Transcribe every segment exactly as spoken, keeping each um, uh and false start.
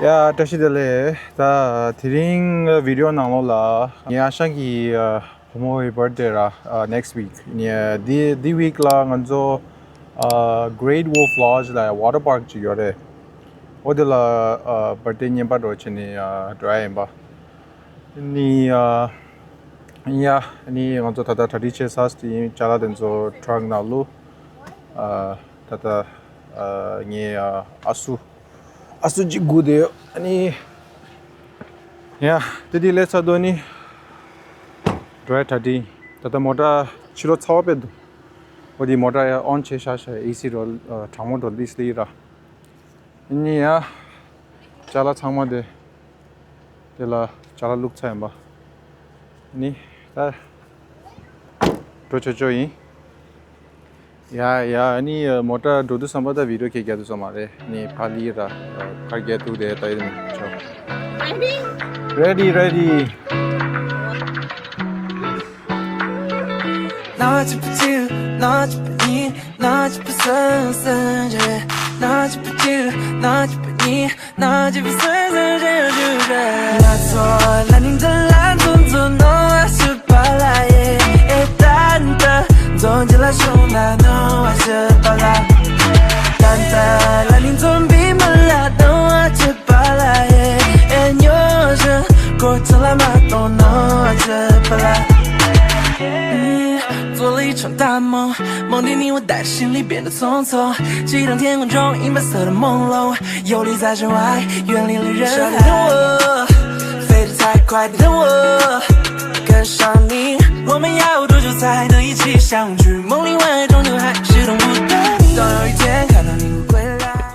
ཡ། བཀྲ་ཤིས་བདེ་ལེགས། ད་དེ་རིང་བི་ཌི་ཡོ་ནང་ལོགས་ལ་ངའི་ཨ་ཞང་གི་བུ་མོ་ཡི་བར་ཐི་ཌེ་ར། next week ནི་འདི་འདི་ཝིག་ལ་ང་ཚོ་Great Wolf Lodge ལ་ཝ་ཊར་པཱརྐ་ཅིག་ཡོད་རེད། འོ་དེ་ལ་བར་ཐི་ཌེ་བརྙན་པར་འདྲ་བྱས་ནས་འགྲོ་ཡ་ཡིན་པ། ནི་ཡ་ནི་ང་ཚོ་ད་ལྟ་གྲ་སྒྲིག་བྱེད་ས་དེ་ཡིན། ཅ་ལག་དེ་ཚོ་ཊྲག་ནང་ལུ། ད་ལྟ་ངའི་ཨ་སུ་ཨ་སུ་གཅིག་སྒུག་བསྡད་ཡོད། ཨ་ནི་ཡ་དེ་དེ་སླེབས་ཚར་དུས་ནི་འགྲོ་ཡ་གྲ་སྒྲིག། ད་ལྟ་མོ་ཊ་ཕྱི་ལོགས་ཚ་བ་དཔེ་འདུག་འོ་དེ་མོ་ཊ་ཡ་ཨོན་བྱས་བཞག་བཞག་ཨེ་སི་འགྲོ་གྲང་མོ་འགྲོ་ལིས་ལི་ར། ཨ་ནི་ཡ་ཅ་ལག་ཚང་མ་དེ་དེ་ལ་ཅ་ལག་བླུགས་ཚར་ཡིན་པ། ནི་ད་འགྲོ་ཆོག་ཆོག་ཡིན། ཡ་ཡ། ནི་མོ་ཊ་འགྲོ་དུས་ཙམ་པ་ད་བི་ཌི་ཡོ་ཁྱེད་རྒྱག་ཐུབ་ས་མ་རེད། ནི་ཕ་ལི་ར་ཁར་རྒྱག་ཐུབ་དེ་ད་ཡིན་ཆོག Ready, ready.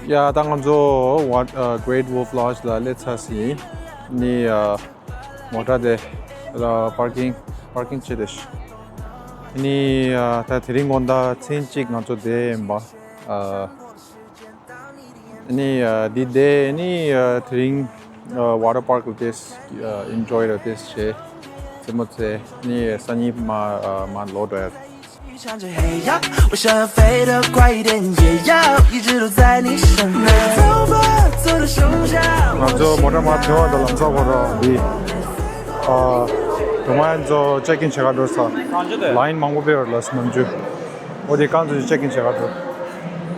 ཡ་ད་ང་ཚོ་Great Wolf Lodge ལ་སླེབས་ཚར་ཟིན། ནི་མོ་ཊ་དེ་ལ་པར་ཀིང་པར་ཀིང་བྱས་ཏེ། ནི་ད་དེ་རིང་དགོང་དག་མཚན་གཅིག་ང་ཚོ་དེ་ཡིན་པ། ནི་འདི་དེ་ནི་དེ་རིང་ཝ་ཊར་པཱརྐ་ལ་ཏེས་ཨེན་ཇོའི་ལ་ཏེས་བྱས། རྩེད་མོ་རྩེ། ནི་སང་ཉིན་མ་མ་ལོག་འགྲོ་ཡ། ང་ཚོ་མོ་ཊ་མར་ཐོན་པ་དང་ལམ་སང་ཁོ་རང་འདི་ཨ་སྒྲོལ་མ་ཡང་ཚོ་ཅེག་ཨིན་བྱེད་ག་འགྲོ་ས་ལའིན་མང་པོ་དཔེ་ཡོད་ལ་ནམ་རྒྱུན། འོ་དེ་རྐང་ཚོ་ཅེག་ཨིན་བྱེད་ག་འགྲོ།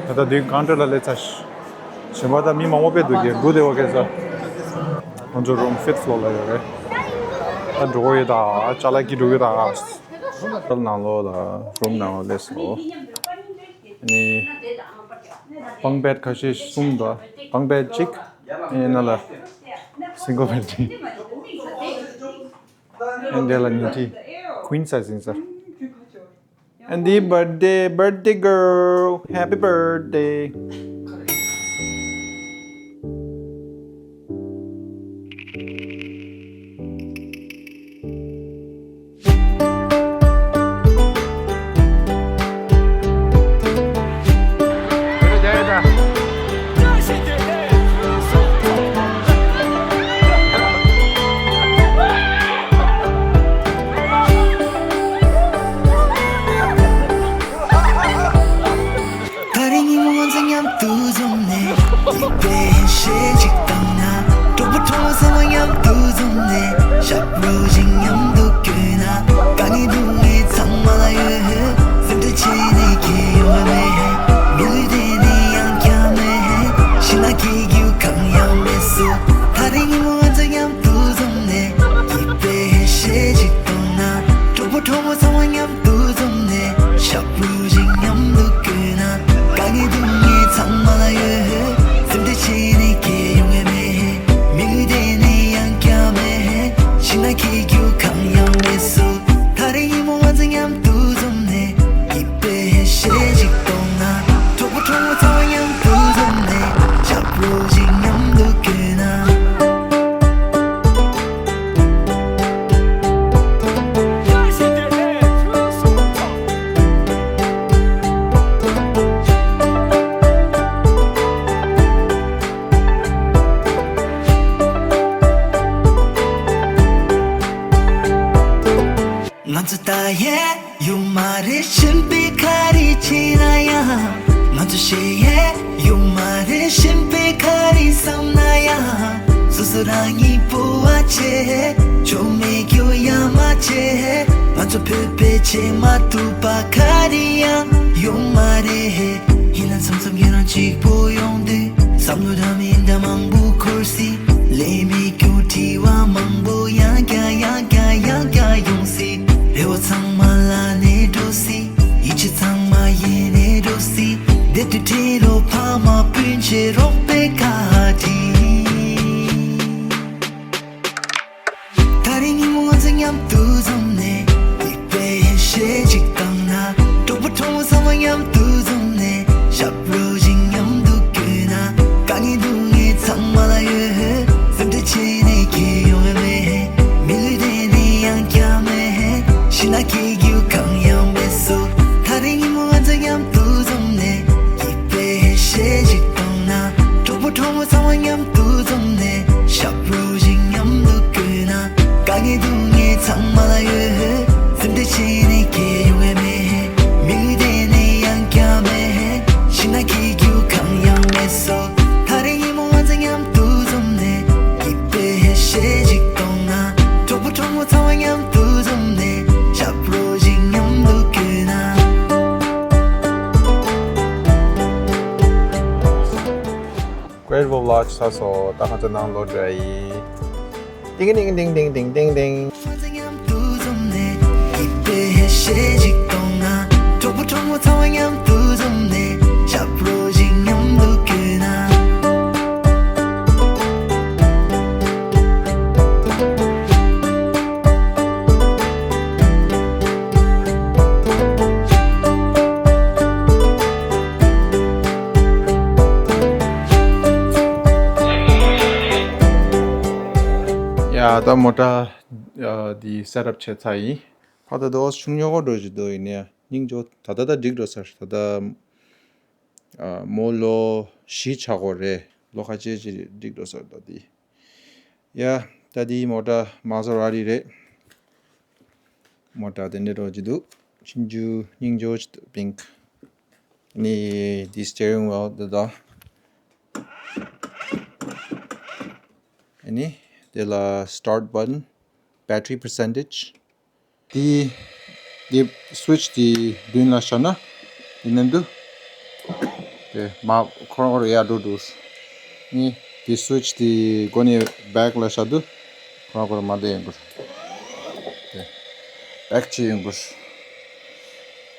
ད་ལྟ་དུས་ཀའུན་ཊར་ལ་སླེབས་ཚར་ཤག་གཞན་པ་ད་མི་མང་པོ་དཔེ་འདུག་གི་འདུག་སྟེ། འོ་ཁེ་ས་ང་ཚོ་རུམ་ཕིཕ་ཐི་ཕློར་ལ་ཡོད་རེད། ད་འགྲོ་གི་ཡོད། ད་ཅ་ལག་འཁྱེར་འགྲོ་གི་ཡོད། ད་ཧོ་ཊེལ་ནང་ལོགས་ལ་རུམ་ནང་ལོགས་སླེབས་སོང་། ནི་བང་བེད་ཁ་ཤས་གསུམ་དང་བང་བེད་གཅིག་ཨེ་ན་ལ་སིང་གལ་བེད་གཅིག་ཨེ་འདི་ལ་ཉིན་ཁྲི་ཀུན་སའི་ཛི་ཡིན་ས། And the birthday, birthday girl, happy birthday. ད་རེས་ཉིན་མོ་ང་ཚོ་མཉམ་དུ་འཛོམས་ནས། ཡིད་དཔེ་ཞེ་གཅིག་བཏང་ན། གྲོགས་པོ་གྲོགས་མོ་ཚང་མ་མཉམ་དུ་འཛོམས་ནས། ཞབས་བྲོ་ཞིག་མཉམ་དུ་བརྐོས་ན། དཀའ་ངལ་སྡུག་བསྔལ་ཚང་མ་ལ་ཡོད། སེམས་ཁྲལ་བྱེད་ནི་གང་ཡང་མེད། མི་ལུས་དེ་ནི་ཡང་བསྐྱར་མེད། ཕྱི་ནང་གི་རྒྱུ་གང་ཡང་མེད་སོ། ད་རེས་ཉིན་མོ་ང་ཚོ་མཉམ་དུ་འཛོམས་ནས། ཡིད་དཔེ་ཞེ་གཅིག་བཏང་ན། གྲོགས་པོ་གྲོགས་མོ་ཚང་མ་མཉམ་དུ་འཛོམས་ནས། ཞབས་བྲོ་ཞིག་མཉམ་དུ་བརྐོས་ན། དཀའ་ངལ་སྡུག་བསྔལ་ཚང་མ་ལ་ཡོད། སེམས་ཁྲལ་བྱེད་ནི་གང་ཡང་མེད། མི་ལུས་དེ་ནི་ཡང་བསྐྱར་མེད། ཕྱི་ནང་གི་རྒྱུ་གང་ཡང་མེད་སོ། ད་རེས་ཉིན་མོ་ང་ཚོ་མཉམ་དུ་འཛོམས་ནས། ཡིད་དཔེ་ཞེ་གཅིག་བཏང་ན། གྲོགས་པོ་གྲོགས་མོ་ཚང་མ་མཉམ་དུ་འཛོམས་ནས། ཞབས་བྲོ་ཞིག་མཉམ་དུ་བརྐོས་ན། ང་ཚོ་ད་ཡེ་ཡོད་མ་རེད། གཞན་པའི་ག་རེ་བྱས་ན་ཡང་ ཆེ། ཆོ་མེད་རྒྱུ་ཡང་མ་ཆེ། ང་ཚོ་བོད་པའི་ཆེ་མ་ཐུབ་པ་ག་རེ་ཡང་ཡོང་མ་རེད། ཡིན་ན་མཚམས་མཚམས་ཁྱེད་རང་གཅིག་པོ་ཡོང་དུས་བསམ་བློ་འདྲ་མིན་འདྲ་མང་པོ་འཁོར་སྲིད། ལས་མེད་རྒྱུ་དྲི་བ་མང་པོ་ཡང་བསྐྱར་ཡང་བསྐྱར་ཡང་བསྐྱར་ཡོང་སྲིད། རེ་བ་ཚང་མ་ལ་ནས་འགྲོ་སྲིད། ཡིད་ཆེས་ཚང་མ་ཡེ་ནས་འགྲོ་སྲིད། དེ་དུས་ཁྲེལ་ལོ་ཕ་མ་སྤུན་མཆེད་རོགས་པའི་ཁ་བྲིས། ད་རེས་ཉིན་མོ་ང་ཚོ་མཉམ་དུ་འཛོམས་ནས། ཡིད་དཔེ་ཞེ་གཅིག་བཏང་ན། གྲོགས་པོ་གྲོགས་མོ་ཚང་མ་མཉམ་དུ་འཛོམས་ནས། ཞབས་བྲོ་ཞིག་མཉམ་དུ་བརྐོས་ན། དཀའ་ངལ་སྡུག་བསྔལ་ཚང་མ་ལ་ཡོད། སེམས་ཁྲལ་བྱས་ནས་ཁྱད་ཡོང་ཡ་མེད། མི་ལུས་དེ་ནི་ཡང་བསྐྱར་མེད། ཤི་ན་སྐྱིད་རྒྱུ་གང་ཡང་མེད་སོ། ད་རེས་ཉིན་མོ་ང་ཚོ་མཉམ་དུ་འཛོམས་ནས། ཡིད་དཔེ་ཞེ་གཅིག་བཏང་ན། གྲོགས་པོ་གྲོགས་མོ་ཚང་མ་མཉམ་དུ་འཛོམས་ནས། ཞབས་བྲོ་ཞིག་མཉམ་དུ་བརྐོས་ན། དཀའ་ངལ་སྡུག་བསྔལ་ཚང་མ་ལ་ཡོད། སེམས་ཁྲལ་བྱས་ནས་ཁྱད་ཡོང་ཡ་མེད། མི་ལུས་དེ་ནི་ཡང་བསྐྱར་མེད། ཤི་ན་སྐྱིད་རྒྱུ་གང་ཡང་མེད་སོ། ད་རེས་ཉིན་མོ་ང་ཚོ་མཉམ་དུ་འཛོམས་ནས། ཡིད་དཔེ་ཞེ་གཅིག་གཏོང་ན། གྲོགས་པོ་གྲོགས་མོ་ཚང་མ་མཉམ་དུ་འཛོམས་ནས། ཞབས་བྲོ་ཞིག་མཉམ་དུ་བརྐོས་ན། Great Vlog ལ་ཆ་སོ། ད་ང་ཚོ་ནང་ལོག་འགྲོ་ཡ་ཡིན། ཏིང་ཏིང་ཏིང་ཏིང་ཏིང་ཏིང་ཏིང་། ང་ཚོ་མཉམ་དུ་འཛོམས་ནས། ཡིད་དཔེ་ཞེ་གཅིག་གཏོང་ན། གྲོགས་པོ་གྲོགས་མོ་ཚང་མ་མཉམ་དུ་འཛོམས་ནས། ཞབས་བྲོ་ཞིག་མཉམ་དུ་བརྐོས་ན། ཡ་ད་མོ་ཊ་འདི་སེ་ཊབ་བྱས་ཚར་ཡིན། ཕ་ད་དོ་ཆུང་ཉོ་གོ་འགྲོ་བཞིན་འདུག་ཡིན་ནའི་སྙིང་རྗེ། ད་ད་ད་འགྲིག་འགྲོ་ས་རེད། ད་ད་མོ་ལོ་བཞི་ཆགས་གོ་རེད། ལོ་ཁ་ཤས་ཅིག་འགྲིག་འགྲོ་ས་རེད། ད་འདི་ཡ་ད་འདི་མོ་ཊ་མ་ཟ་ར་རི་རེད། མོ་ཊ་དེ་འདྲ་འགྲོ་གི་འདུག་ཆུང་ཆུང་སྙིང་རྗེ་པོ་ཅིག་འདུག pink ནི་འདི་steering wheel དེ་དང་། ཨ་ནི་དེ་ལ་start button, battery percentage དེ་དེ་switch དེ་མདུན་ལ་བཞག་ན་དེ་ནས་འདུག་དེ་མ་ཁོ་རང་ཁོ་རང་ཡར་འགྲོ་འགྲོ། ནི་དེ་switch དེ་སྒོ་ནས་back ལ་བཞག་དུས་ཁོ་རང་ཁོ་རང་མར་བསྡད་ཡོང་གི་རེད། དེ་back བྱེད་ཡོང་གི་རེད།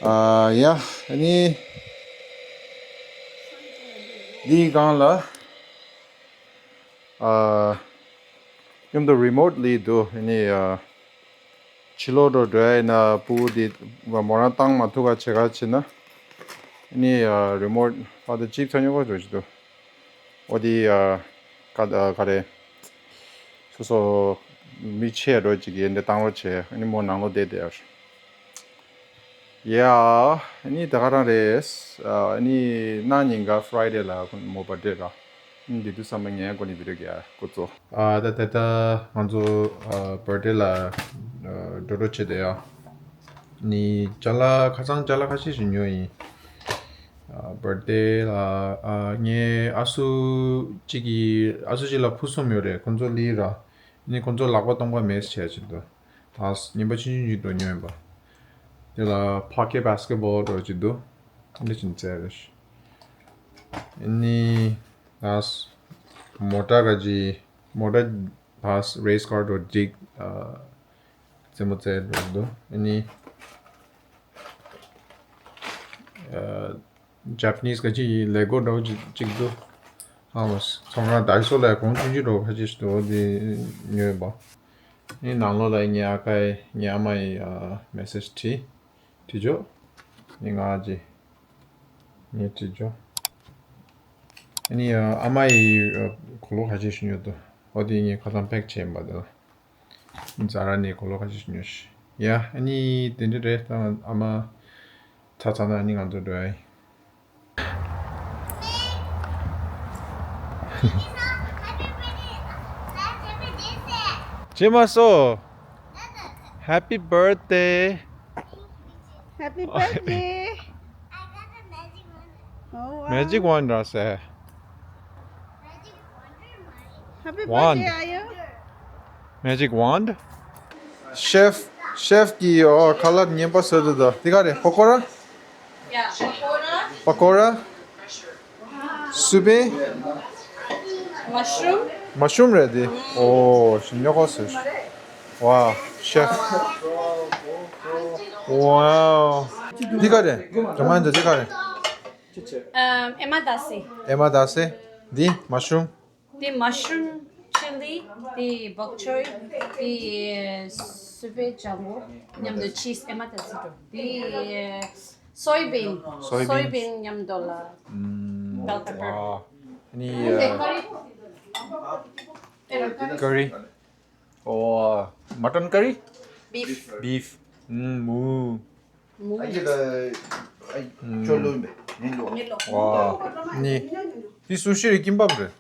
ཨ་ཡ་ཨ་ནི་འདིའི་སྒང་ལ་ཨ་མཉམ་དུ་remote སླེབས་འདུག་ཨ་ནི་ཨ། ཕྱི་ལོགས་འགྲོ་འགྲོ་ཡ་ཡིན་ན་ཕྲུ་གུ་དེ་མོ་རང་བཏང་མ་ཐུབ་ག་བྱེད་ག་བྱེད་ན། ཨ་ནི་remote ཕར་དང་ཅིག་ཚ་ཉོ་ག་འགྲོ་བཞིན་འདུག་འོ་དེ་ག་ག་རེ། སོ་སོ་མི་ཆེ་འགྲོ་ཅིག་གིས་འདི་བཏང་རོགས་བྱས། ཨ་ནི་མོ་ནང་ལོགས་བསྡད་བསྡད་ཡ། ཡ། ཨ་ནི་ད་ག་རང་རེད། ཨ་ནི་གནངས་ཉིན་ག་Friday ལ་ཁོ་མོ་birthday ར། འདི་དུས་ཚང་མ་ངའི་སྒོ་ནས་video རྒྱག་འགོ་བཙུགས། ཨ་ད་ད་ད་ང་ཚོ་ཨ་birthday ལ་ཨ་འགྲོ་འགྲོ་བྱེད་དེ་ཡ། ནི་ཅ་ལག་ཁ་སང་ཅ་ལག་ཁ་ཤས་ཤིག་ཉོས་ཡིན། ཨ་birthday ལ་ཨ་ངའི་ཨ་སུ་གཅིག་གིས་ཨ་སུ་གཅིག་ལ་ཕུ་གསུམ་ཡོད་རེད། ཁོང་ཚོ་སླེབས་ར། ནི་ཁོང་ཚོ་ལག་པ་སྟོང་པ་མེད་བྱས་བྱེད་དོ། ད་ཉིན་པ་ཆུང་ཆུང་ཞིག་ཏུ་ཉོས་ཡིན་པ། དེ་ལ་pocket basketball འགྲོ་གི་འདུག་འདི་ཅིག་བཙལ་རེད། ཨ་ནི་ད་མོ་ཊ་ག་ཅི་མོ་ཊ་ད་race car འགྲོ་འགྲིག་རྩེད་མོ་རྩེ་འགྲོ་འདུག་ཨ་ནི་Japanese ག་ཅི་Lego འདྲ་བོ་ཅིག་ཅིག་འདུག་ཨ་མ་ཚོང་ཁང་Daiso ལ་གོང་ཆུང་ཆུང་འདྲ་བོ་ཁ་ཅིག་ཞིག་འདུག་འོ་དེ་ཉོས་པ། ཨ་ནི་ནང་ལོགས་ལ་ངའི་ཨ་ཁའི་ངའི་ཨ་མ་ཡི་message བྲིས། བྲིས་ཆོག་ནི་ང་ཅི་ངས་བྲིས་ཆོག་ཨ་ནི་ཨ་མ་ཡི་གོས་ལོག་ཁ་ཅིག་ཞིག་ཉོས་འདུག་འོ་དེ་ངས་ཁ་སང་pack བྱས་ཡིན་པ་དེ་ལ། Zara ནས་གོས་ལོག་ཁ་ཤས་ཤིག་ཉོས་ཤིག་ཡ་ཨ་ནི་དེ་འདྲ་རེད། ད་ཨ་མ་ཚ་ཚ་ན་ཨ་ནི་ང་ཚོ་འགྲོ་ཡ་ཡིན། ཅེས་མ་སོ། Happy birthday. Happy birthday. Oh, wow. Magic wand ར་ཟེར། Happy Wand. Birthday, Ayu. Magic wand? ཤེཕ། ཤེཕ་གིས་ཨོ་ཁ་ལག་ངན་པ་བཟོས་འདུག་ད། འདི་ག་རེད། པ་ཀོ་ར། Yeah, པ་ཀོ་ར། པ་ཀོ་ར། སུ་པན། Mushroom. Mushroom རེད་འདི། ཨོ་ཞིམ་ཉོག་གོ་ཟེར། Wow, chef. Wow. འདི་ག་རེད། ཇར་མན་འདི་ག་རེད། Um, ཨེ་མ་དཱ་སེ། ཨེ་མ་དཱ་སེ། འདི་mushroom། དེ་mushroom chili། དེ་bok choy། དེ་སུ་པན་ལྗང་གུ་མཉམ་དུ་cheese། ཨེ་མ་དཱ་སེ་འགྲོ། དེ་soybean། Soybean. Soybean མཉམ་དུ་ལ་bell pepper། ཨ་ནི་curry། ཨོ་mutton curry། Beef. Beef. ཨུམ་མུ། མུ། ཨ་ཡེ་ད་ཨ་ཅོ་ལོ་ཡིན་པས། ནི་ལོ། ནི་ལོ། ཝ། ནི། འདི་སུ་ཤི་རེད། ཀིམ་པབ་རེད།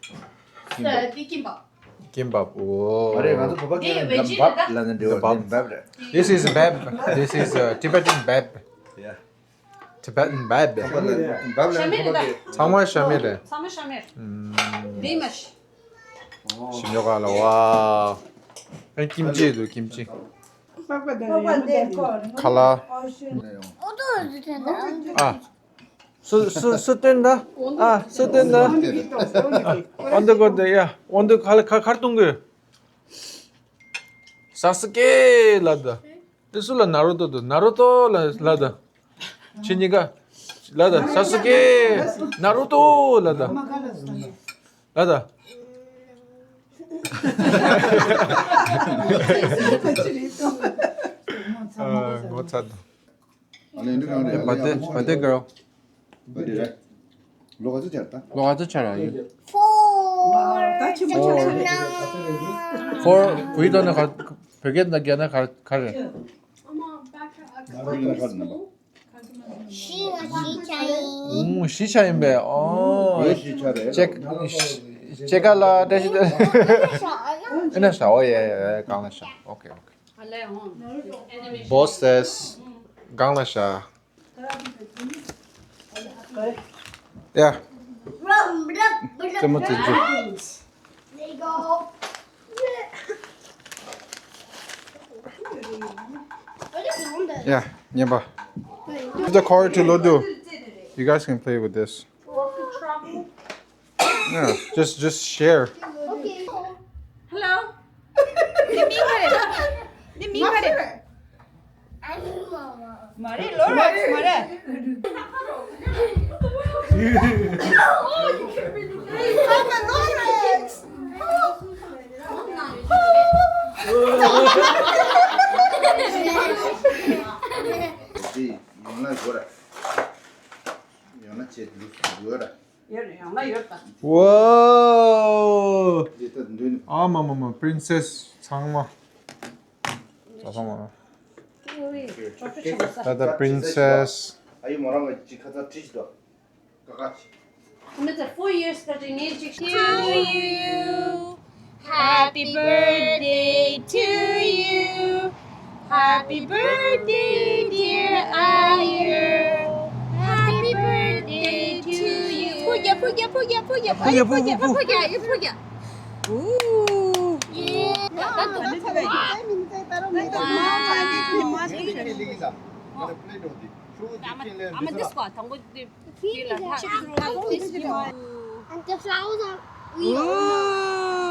ཨ་འདི་ཀིམ་པབ། ཀིམ་པབ། ཨོ། ཨ་རེ་ང་ཚོ་བོད་པ་སྐད་ལ་འདི་བེ་ཇི་རེད་ད། བབ་ལ་ནི་འདི་བབ་རེད། འདི་བབ་རེད། This is bab. This is uh, Tibetan bab. Yeah. Tibetan bab. ཤ་མེད་རེད་ད། ཚང་མ་ཤ་མེད་རེད། ཚང་མ་ཤ་མེད། ཨུམ། འདི་མ་ཤི། ཞིམ་ཡོད་ག་ལ་ཝ། ཨེ་ཀིམ་ཅི་འདུག་ཀིམ་ཅི། ཁ་ལག་ཨ། སུ་སུ་སུ་སྟོན་ད། ཨ་སུ་སྟོན་ད། ཨོན་དུ་གོ་དུ་ཡ། ཨོན་དུ་ཁ་ལག་ཁ་ཁར་གཏོང་གི། ས་སུ་ཀེ་ལ་ད། དེ་སུ་ལ་ན་རུ་ཏོ་དུ། ན་རུ་ཏོ་ལ་ལ་ད། ཁྱེད་གཉིས་ཀ་ལ་ད། ས་སུ་ཀེ། ན་རུ་ཏོ་ལ་ད། ལ་ད། ཨ་ངོ་ཚ་དུ། ཨ་ལེ་འདི་གང་རེད། ཨ་ལེ་birthday། Birthday girl། Birthday རེད། ལོ་ག་ཚོད་ཆགས་རེད་ད། ལོ་ག་ཚོད་ཆགས་རེད། Four. Four. བོད་ཡིག་ཐོག་ནས་ག། བོད་སྐད་ནང་བརྒྱབ་ན་ག་ག་རེད། ང་རང་ཡིན་ན་ག་རེད་ན། བཞི་ང་བཞི་ཆགས་ཡིན། ཨོ་བཞི་ཆགས་ཡིན་པས། ཨོ་བཞི་ཆགས་རེད། ཅེག་ཅེག་ག་ལ་བཀྲ་ཤིས་བདེ་ལེགས། ཨེ་ན་ཤ། ཨོ་ཡེ་ཡེ་གང་ལ་ཤ། ཨོ་ཁེ་ཨོ་ཁེ། Boss says གང་ལ་ཤ། ཡ། རྩེད་མོ་རྩེ་རྒྱུ། ཡ། ཉན་པ། Give the card to Ludo. You guys can play with this. Yeah, just just share. Hello. Let me cut it. Let me cut it. Mare, Lorax, mare. I'm a Lorax. ཡོང་ན་ཡོད་ར། ཡོང་ན་ཆེད་དུ་ཡོད་ར། ཡོད་རེད། ཡང་ན་ཡོད་ད། Whoa. འདི་ལྟ་འདུག་ནི། ཨ་མ་མ་མ། Princess ཚང་མ། ཚང་མ། ད་ལྟ་Princess། ཨ་ཡུ་མོ་རང་གི་ཅི་ཁ་ཚ་བྲིས་ཤིག་དོ། ཀ་ཁ་ཅི། མི་ཚེ་four years ད་ཅི་ངས་ཅིག to you. Happy birthday to you. Happy birthday, dear Ayu. Happy birthday to you. ཕུག་རྒྱ། ཕུག་རྒྱ། ཕུག་རྒྱ། ཕུག་རྒྱ། ཕུག་རྒྱ། ཕུག་རྒྱ། ཕུག་རྒྱ། ཕུག་རྒྱ། ཕུག་རྒྱ། ཨུ། ཡེ། ད་ད་ད་ད། ད་ད་ད། I'ma this one. དང་པོ་དེ། And the flowers are real.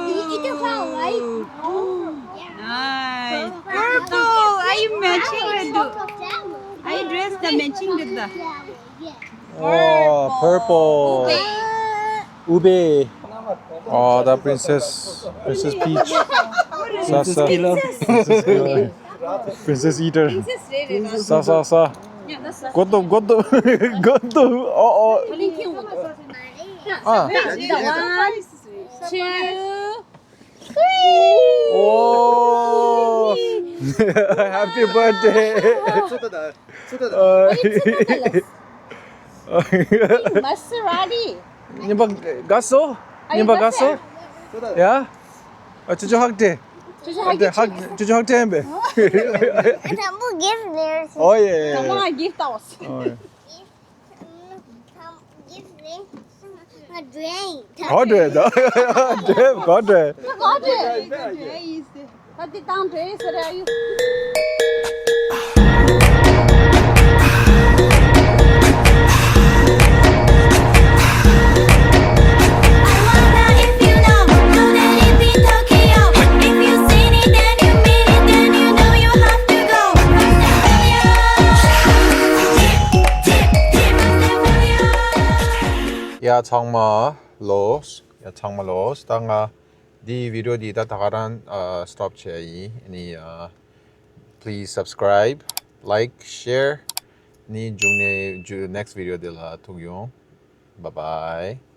You eat the flower, right? Oh, yeah. Nice. Purple. Are you matching with the? Are you dressed the matching with the? Oh, purple. Ube. Oh, the princess. Princess Peach. Princess Killer. Princess Killer. Princess Eater. Princess Ray Ray. Sa sa sa. Go to, go to, go to. Oh, oh. Ah. One, two, three. Oh. Happy birthday. Uh, Maserati. ཉིན་པ་དགའ་སོ། ཉིན་པ་དགའ་སོ། ཡ། ཨ་ཅོ་ཅོ་ཧག་སྟེ། ཅོ་ཅོ་ཧག་སྟེ། ཅོ་ཅོ་ཧག་སྟེ་ཡིན་པས། དང་པོ་gift ནས། Oh yeah. དང་པོ་ང་gift ཏོག་ཙམ། Oh yeah. Gift ནས་ང་འདྲེ། ག་འདྲེ་ད། འདྲེ་ག་འདྲེ། ག་འདྲེ། ཨ་འདི་བཏང་འདྲེ་ཟེར་ཨ་ཡུ། ཡ་ཚང་མ་ལོས། ཡ་ཚང་མ་ལོས། ད་ང་འདི་བི་ཌི་ཡོ་འདི་ད་ད་ག་རང་སི་ཊོབ་བྱས་ཡིན། ཨ་ནི་please subscribe, like, share. ནི་མཇུག་ནས་next video འདི་ལ་ཐུག་ཡོང་། Bye bye.